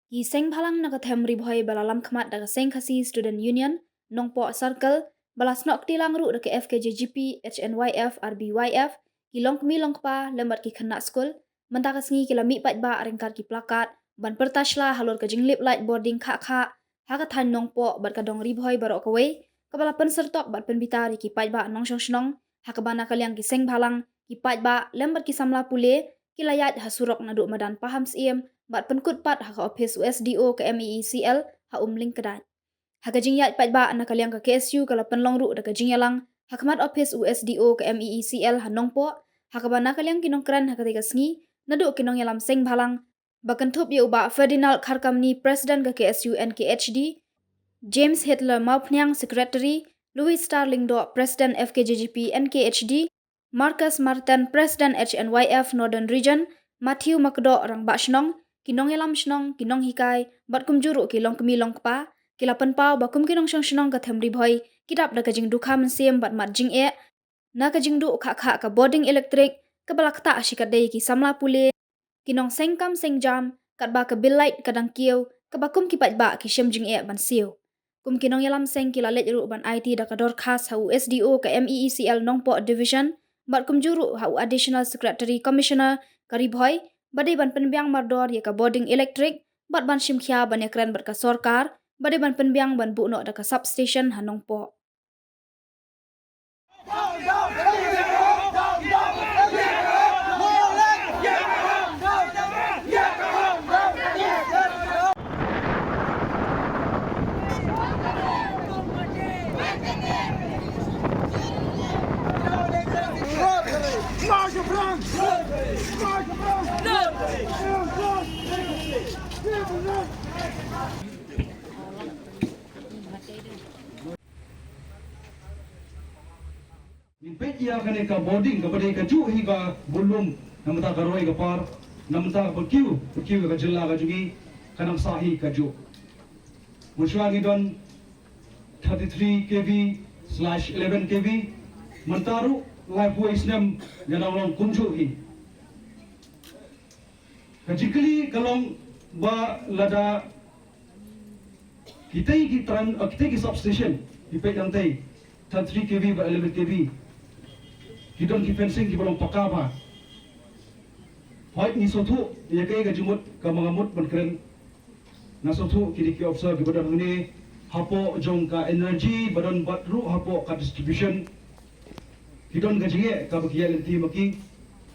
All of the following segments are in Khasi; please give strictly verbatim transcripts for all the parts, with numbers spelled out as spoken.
Ki seng bhalang na ka them Ri Bhoi ba la lam khmat da ka Seng Khasi Student Union, Nongpoh Circle, ba la snoh kti lang ruh da ka F K J G P, H N Y F, R B Y F, ki longkmie longkpa, lem bad ki khynnah skul, mynta ka sngi ki la mih paidbah ryngkat ki plakat, ban pyrta shla halor ka jinglip light bording khah khah, ha ka thaiñ Nongpoh bad ka dong Ri Bhoi baroh kawei, kaba la pynsyrtok bad pynbitar ïa ki paidbah nongshong shnong, ha kaba na ka liang ki seng bhalang, ki paidbah, lem bad ki samla pule, ki la ïaid ha surok naduh madan Pahamsyiem, bad pynkut pat ha ka ophis u S D O ka M E E C L, ha Umlyngkdait. Ha ka jingïaid paidbah na ka liang ka K S U ka la pynlong ruh da ka jingïalang, ha khmat ophis u S D O ka M E E C L ha Nongpoh, ha kaba na ka liang ki nongkren ha katei ka sngi, naduh ki nongïalam seng bhalang, ba kynthup ïa u Bah Ferdinand Kharkamni, President ka K S U N K H D, James Hitler Mawphniang, Secretary, Louis Star Lyngdoh, President F K J G P N K H D, Marcus Martin, President H N Y F Northern Region, Matthew Makdoh, Rangbah Shnong, ki nongïalam shnong, ki nonghikai, bad kumjuh ruh ki longkmie longkpa, ki la pynpaw ba kum ki nongshong shnong ka them Ri Bhoi, ki dap da ka jingdukha mynsiem bad mad jingeh, na ka jingduh khah khah ka bording elektrik, kaba la ktah shikatdei ki samla pule, ki nongseng kam seng jam, katba ka bill light ka dang kiew, kaba kum ki paidbah ki shem jingeh ban siew. Kum ki nongïalam seng ki la leit ruh ban aiti da ka dorkhas ha u S D O ka M E E C L Nongpoh Division, bad kumjuh ruh ha u Additional Secretary Commissioner ka Ri Bhoi, ba dei ban pynbiang mardor ïa ka bording elektrik, bad ban shim khia ban ïakren bad ka sorkar, ba dei ban pynbiang ban buh noh da ka substation ha Nongpoh. Ngin peit ïa kane ka bording kaba dei kajuh hi ka bun lum, na mynta ka roi ka par, na mynta ka kiew, ka kiew ka jylla ka jong ngi, ka nang sah hi kajuh. Mynshuwa ngi don thirty-three K V slash eleven K V, mynta ruh laiphew snem ngi nang long kumjuh hi. Ka jingkylli ka long ba lada kitei ki tran, eh, kitei ki substation, ki peit tang tei, thirty-three K V bad eleven K V, ki don ki fencing kiba long paka bha. Hooid ngi sngewthuh ïa kaei ka jingmut kaba nga mut ban kren. Nga sngewthuh kine ki officer kiba don hangne hapoh jong ka energy ba don bad ruh hapoh ka distribution. Ki don ka jingeh kaba ki ïaid lynti ma ki.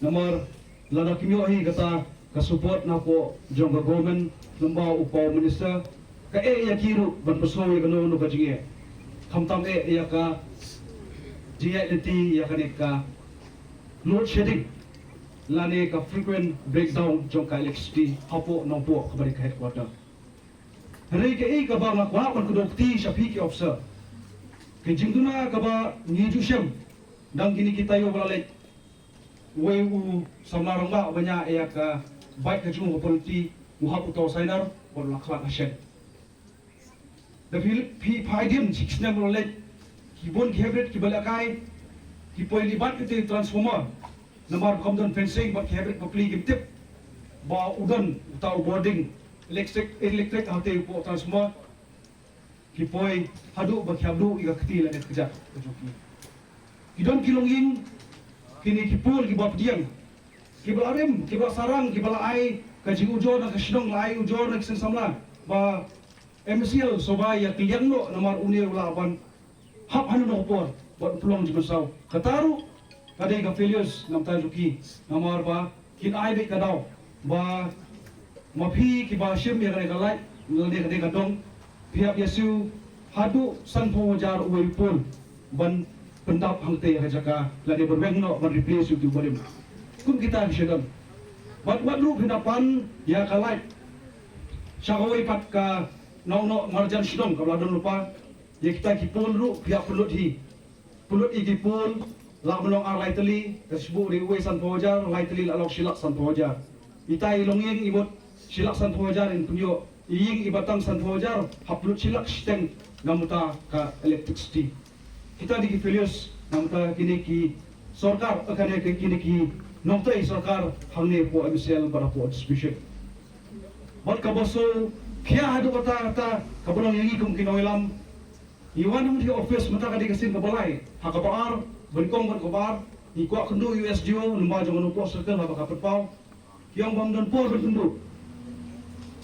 Namar lada kim ïoh hi kata ka support napoh jong ka government, lyngba u Power Minister, ka eh ïa ki ruh ban pynsngew ïa kano kano ka jingeh. Khamtam eh ïa ka jingïaid lynti ïa kane ka load shedding lane ka frequent breakdown jong ka electricity hapoh Nongpoh kaba dei ka headquarter. Hynrei kaei kaba nga kwah ban kdew kti sha phi ki officer, ka jingduna kaba ngi ju shem dang kine ki taïew ba la leit. Uwei u samla rangbah uba ñiah ïa ka bike ka jong u ka pynlynti, u hap uta u sainar bad u la khlad ha shed. Da phi, phi, phi phai dien shi snem ba la leit, ki bun ki hybrid kiba lehkai ki poi leit bat katei transformer. Namar ba kam don fencing bad ki hybrid bapli kim tip ba u don uta u bording electric, electric ha katei u poi transformer. Ki poi haduh ba ki hap duh ïa ka kti lane ka kjat ka jong ki. Ki don ki longïing, kine ki pole kiba pdiang, kiba la rim, kiba la sarang, kiba la ai ka jingujor na ka shnong, la ai ujor na ki seng samla, ba M C L sngewbha ïa kylliang noh namar une u lah ban hap ha kano kano ka por bad u pynlong jingpynsaw. Kata ruh ka dei ka failures na bynta jong ki, namar ba kin ai beit ka daw ba ma phi kiba shim ïa kane ka light lane kane ka dong, phi hap ïa siew haduh sanphew hajar uwei u pole ban pyndap hangtei ha ka jaka lane ban weng noh ban replace ïa uto uba rim. Kum kita ki shu don. Bad wat ruh phin da pan ïa ka light sha kawei pat ka nongnoh marjan shnong kaba la don lypa. Ïa kita ki pole ruh phi hap pynlut hi. Pynlut ïa ki pole, lah ban long ar lai tylli, ka shu buh ri uwei sanphew hajar, lai tylli lah long shi lak sanphew hajar. Ita i longïing i mut shi lak sanphew hajar in pynïoh, i ïing iba tang sanphew hajar, hap pynlut shi lak shiteng na bynta ka electricity. Kita dei ki failures na bynta kine ki sorkar, eh, kane ki, kine ki nongtrei sorkar hangne hapoh M C L bad hapoh distribution. Bad kaba sngewkhia haduh katta katta kaba long ïa ngi kum ki nongïalam. Ngi wan hangne ha office mynta ka dei ka sien kaba lai. Ha kaba ar, ba nyngkong bad kaba ar, ngi kwah kynduh ïa u S D O, u lyngba jong u Nongpoh Circle, haba ka pynpaw. Ki ong ba ym don por ban kynduh.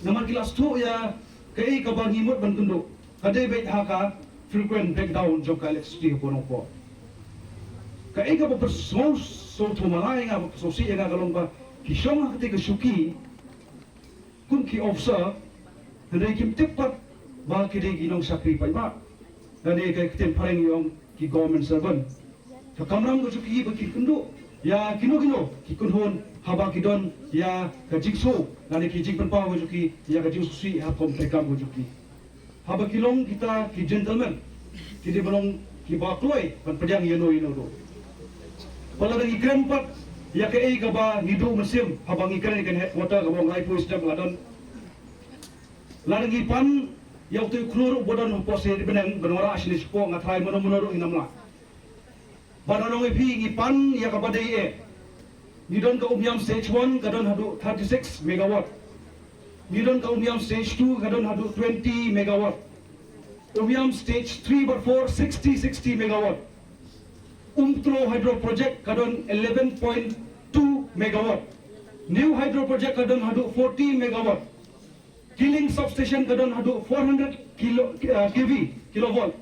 Namar ki la sngewthuh ïa kaei kaba ngi mut ban kynduh. Ka dei beit ha ka frequent breakdown jong ka electricity hapoh Nongpoh. Kaei kaba pynsngewsih, sngewthuh ma nga, nga ba pynsngewsih ïa nga ka long ba ki shong ha katei ka shuki kum ki officer, hynrei kim tip pat ba ki dei ki nongshakri paidbah. Lane ka ktien phareng ïa ong ki government servant. Ka kamram ka jong ki ba ki kynduh ïa kino kino ki kynhun haba ki don ïa ka jingsngew lane ki jingpynpaw ka jong ki ïa ka jingsngewsih ha ka kam treikam ka jong ki. Haba ki long kita ki gentleman, ki dei ban long kiba kloi ban pdiang ïano ïano ruh. Ba lada ngi kren pat ïa kaei kaba ngi duh mynsiem, haba ngi kren ïa ka headquarter kaba ong laiphew snem la don. Lada ngi pan ïa uto u khlur uba don hapoh sha bneng ban wanrah shane shapoh, nga tharai mano mano ruh ngin ym lah. Bad nga ong ïa phi, ngi pan ïa kaba dei eh. Ngi don ka Umiam stage one ka don haduh thirty-six megawatt. Ngi don ka Umiam stage two ka don haduh twenty megawatt. Umiam stage three bad four, sixty, sixty megawatt. Umtro hydro project ka don eleven point two megawatt. New hydro project ka don haduh forty megawatt. Kiling substation ka don haduh four hundred kilo, uh, K V, kilovolt.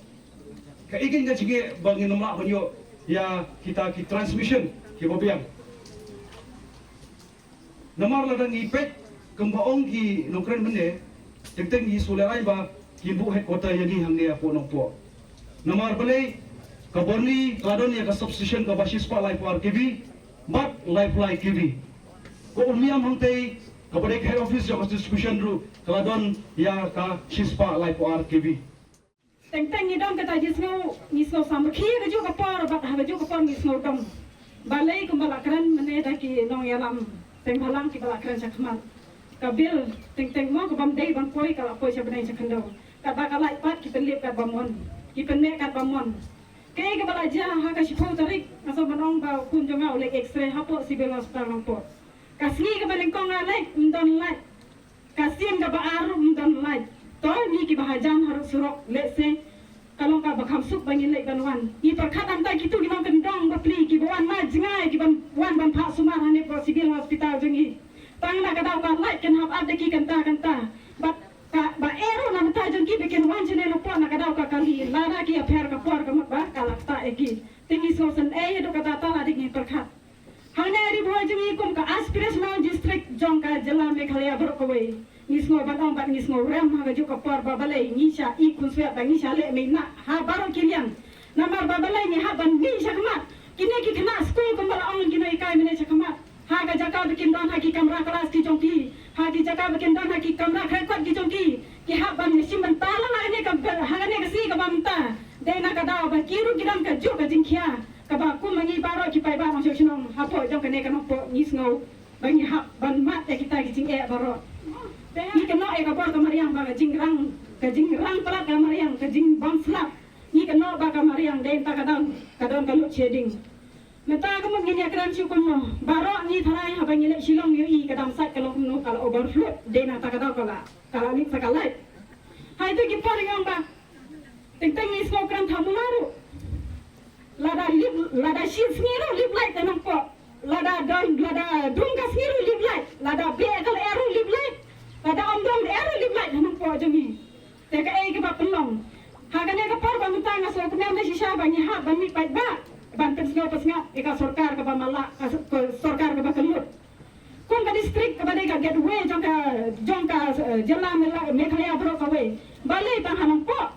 Kaei keiñ ka jingeh ba ngin ym lah ban ïoh ïa kita ki transmission kiba biang. Namar lada ngi peit kumba ong ki nongkren mynne, teng teng ngi sngewlehrain ba kin buh headquarter ïa ngi hangne hapoh Nongpoh. Namar balei, ka Borni ka la don ïa ka substation kaba shispah laiphew ar K V bad laiphew lai K V. Ka Umiam hangtei kaba dei ka head office jong ka distribution ruh ka la don ïa ka shispah laiphew ar K V. Teng teng ngi don kata ka jingsngew, ngi sngew samrkhie ha kajuh ka por bad ha kajuh ka por ngi sngew dom. Balei kumba la kren mynne da ki nongïalam teng bhalang kiba la kren shakhmat. Ka bill teng teng mo ka bym dei ban poi ka la poi sha bneng sha khyndew. Katba ka light pat ki pynlip katba mon. Ki pynmih katba mon. Kaei kaba la jia ha ka shiphew tarik, nga sngewbha ban ong ba u khun jong nga u leit X-ray hapoh Civil Hospital Nongpoh. Ka sngi kaba nyngkong nga leit, ym don light. Ka sien kaba ar ruh ym don light. To ngi kiba hajan harud surok, lehse ka long kaba kham suk ba ngin leit ban wan. Ngi pyrkhat hangta kito ki nongkyndong bapli kiba wan na jngai kiban wan ban phah sumar hangne hapoh Civil Hospital jong ngi. Tang na ka daw ka light kin hap ap da ki kynta kynta. Bad kaba eh ruh na bynta jong ki ba kin wan shane hapoh na ka daw ka kali. Lada ki ïapher ka por ka mut ba ka la ktah ïa ki. Te ngi sngewsynei haduh katta katta lada ngi pyrkhat. Hangne Ri Bhoi jong ngi kum ka aspirational district jong ka jylla Meghalaya baroh kawei. Ngi sngew ban ong bad ngi sngew rem ha kajuh ka por ba balei ngi shah ïa khun swiat ba ngi shah leh mei na ha baroh ki liang. Namar ba balei ngi hap ban mih shakhmat. Kine ki khynnah skul kumba la ong ki nonghikai mynne shakhmat. Ha ka jaka ba kin don ha ki kamra klas ki jong ki. Ha ki jaka ba kin don ha ki kamra khreh kot ki jong ki. Ki hap ban shim bynta lang ha kane ka, ha kane ka sngi kaba mynta. Dei na ka daw ba ki ruh ki don kajuh ka jingkhia. Kaba kum ma ngi baroh ki paidbah nongshong shnong hapoh jong kane ka Nongpoh ngi sngew ba ngi hap ban mad ïa kita ki jingeh baroh. Ngi kynnoh ïa ka bor ka mariang ba ka jingrang, ka jingrang palat ka mariang, ka jingbam slap. Ngi kynnoh ba ka mariang dei ta ka dang ka don ka lut shading. Mynta ka mut ngin ïa kren shu kumno. Baroh ngi tharai haba ngi leit Shillong ïohi ka dam sait ka long kumno, ka la overflow. Dei na ta ka daw ka la, ka la lip sa ka light. Hai tu ki por ngi ong ba teng teng ngi sngew kren thamula ruh. Lada lip, lada shit sngi ruh lip light te Nongpoh. Lada don, lada dum ka sngi ruh lip light. Lada beh ka lyer ruh lip light. Lada ym don lyer ruh lip light ha Nongpoh jong ngi. Te kaei kaba pynlong. Ha kane ka por ba mynta nga sngewkmen da shisha ba ngi hap ban mih paidbah ban pynsngew pynsngap ïa ka sorkar kaba mala, ka s-, ka sorkar kaba kyllut. Kum ka district kaba dei ka gateway jong ka, jong ka, eh, jylla Meghala-, Meghalaya baroh kawei. Balei tang ha Nongpoh?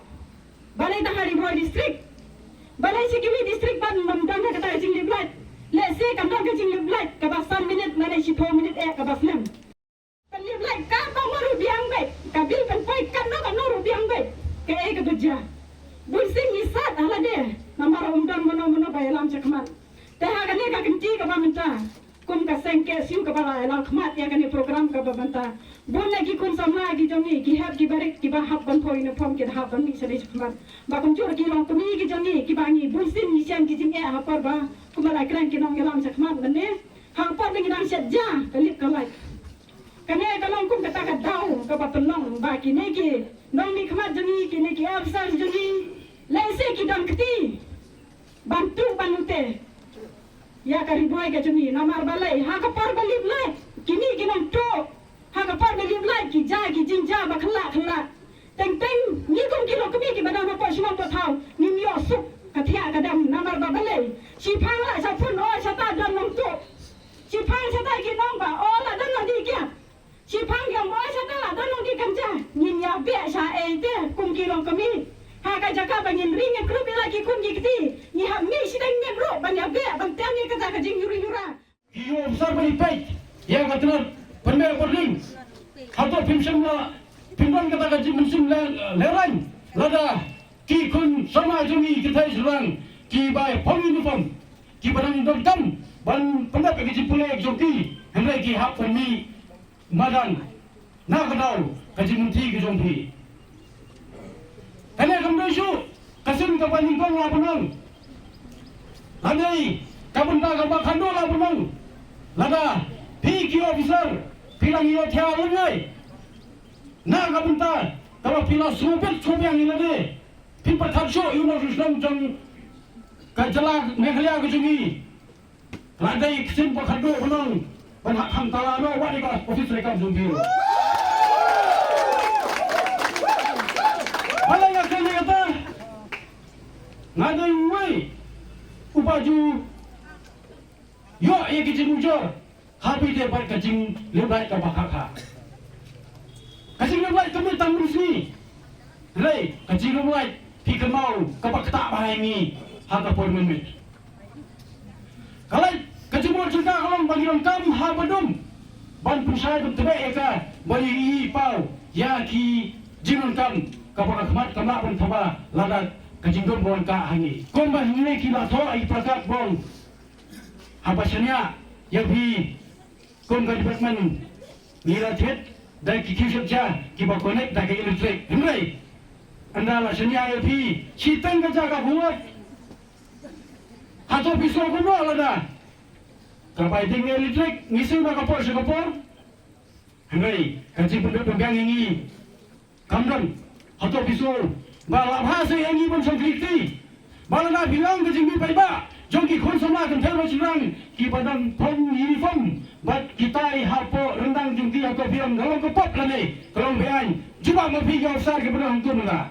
Balei tang ha Ri Bhoi district? Balei shi kiwei district ban, ban don kata ka jinglip light? Lehse kan don ka jinglip light kaba san minit lane shiphew minit eh kaba snem. Pynlip light katba mo ruh biang beit, ka bill pynpoi katno katno ruh biang beit. Kaei kaba jia? Bunsien ngi sat ha lade namar ym don mano mano ba ïalam shakhmat. Te ha kane ka kynti kaba mynta, kum ka seng K S U kaba la ïalam khmat ïa kane program kaba mynta, bun na ki khun samla ki jong ngi, ki hep ki barit kiba hap ban poi uniform ki da hap ban mih shane shakhmat. Ba kumjuh ki longkmie ki jong ngi kiba ngi bunsien ngi shem ki jingeh ha por ba kumba la kren ki nongïalam shakhmat mynne. Ha ka por ba ngi dang shet ja ka lip ka light. Kane ka long kum kata ka daw kaba pynlong ba kine ki nongmihkhmat jong ngi, kine ki officer jong ngi, lehse ki don kti ban tuh ban lute ïa ka ri bhoi ka jong ngi. Namar balei? Ha ka por ba lip lait kine ki nongtuh, ha ka por ba lip lait ki ja ki jingjia ba khlak khlak. Teng teng ngi kum ki longkmie kiba don hapoh shnong poh thaw ngim ïoh suk ka thiah ka dam. Namar ba balei? Shiphang la sha pun, o shata don nongtuh. Shiphang shata ki nong ba, o la don nongdih kiad. Shiphang ki ong ba, o shata la don nongdih kynja. Ngin ïa beh sha ei te kum ki longkmie? Ha ka jaka ba ngin ring ïa krup ïa la ki khun ki kti, ngi hap mih shiteng miet ruh ban ïa beh ban tem ïa kata ka jingïuri ïura. Ki ïoh officer ban ïa peit ïa ka tnat pynbeit pynring. Hato phim shym la, phim don kata ka jingmynsiem le-, lehraiñ lada ki khun samla jong ngi ki thei syrang kiba phong uniform, kiba dang donkam ban pyndep ïa ka jingpule jong ki, hynrei ki hap ban mih madan na ka daw ka jingmynti ka jong phi. Kane kam dei shuh ka sien kaba nyngkong la ban ong. Lane ka bynta kaba khatduh la ban ong. Lada phi ki officer phi la ïohthiah lyngngai na ka bynta kaba phi la sngewbit sngewbiang ïa lade, phin pyrkhat shuh ïa u nongshnong jong ka jylla Meghalaya ka jong ngi. Lada i ksin ba khatduh ban ong ban hap kham tala noh wat ïa ka office treikam jong phi. Balei nga kren ïa kata? Nga dei uwei uba ju ïoh ïa ka jingujor ha phi te bad ka jinglip lait kaba kha kha. Ka jinglip lait kam dei tang mynsngi. Hynrei ka jinglip lait phi kynmaw kaba ktah bha ïa ngi ha ka por mynmiet. Ka lait ka jingmut jong ka ka long ba ngi donkam ha ba dum ban pynshai ban tbeh ïa ka, ban ïohi paw ïa ki jingdonkam kaba ka khmat kam lah ban thaba lada ka jingdum ba wan kah ha ngi. Kumba hangne ki la thoh ïa ki pakat ba ong haba shaniah ïa phi kum ka department ngi la thied da ki kiew shet ja kiba connect da ka electric. Hynrei ynda la shaniah ïa phi shiteng ka jaka ka ward, hato phi sngew kumno lada ka bai ding electric ngi siew na ka por sha ka por? Hynrei ka jingpynbeit pynbiang ïa ngi kam don. Hato phi sngew ba la bha seh ïa ngi ban shong khlieh kti? Ba lada phi long ka jingmih paidbah jong ki khun samla kynthei bad shynrang kiba dang phong uniform bad ki tai hapoh ryndang jong ki, hato phi ong ka long ka pop lane ka long be-aiñ? Jubab ma phi ki officer kiba dang hangto mynta.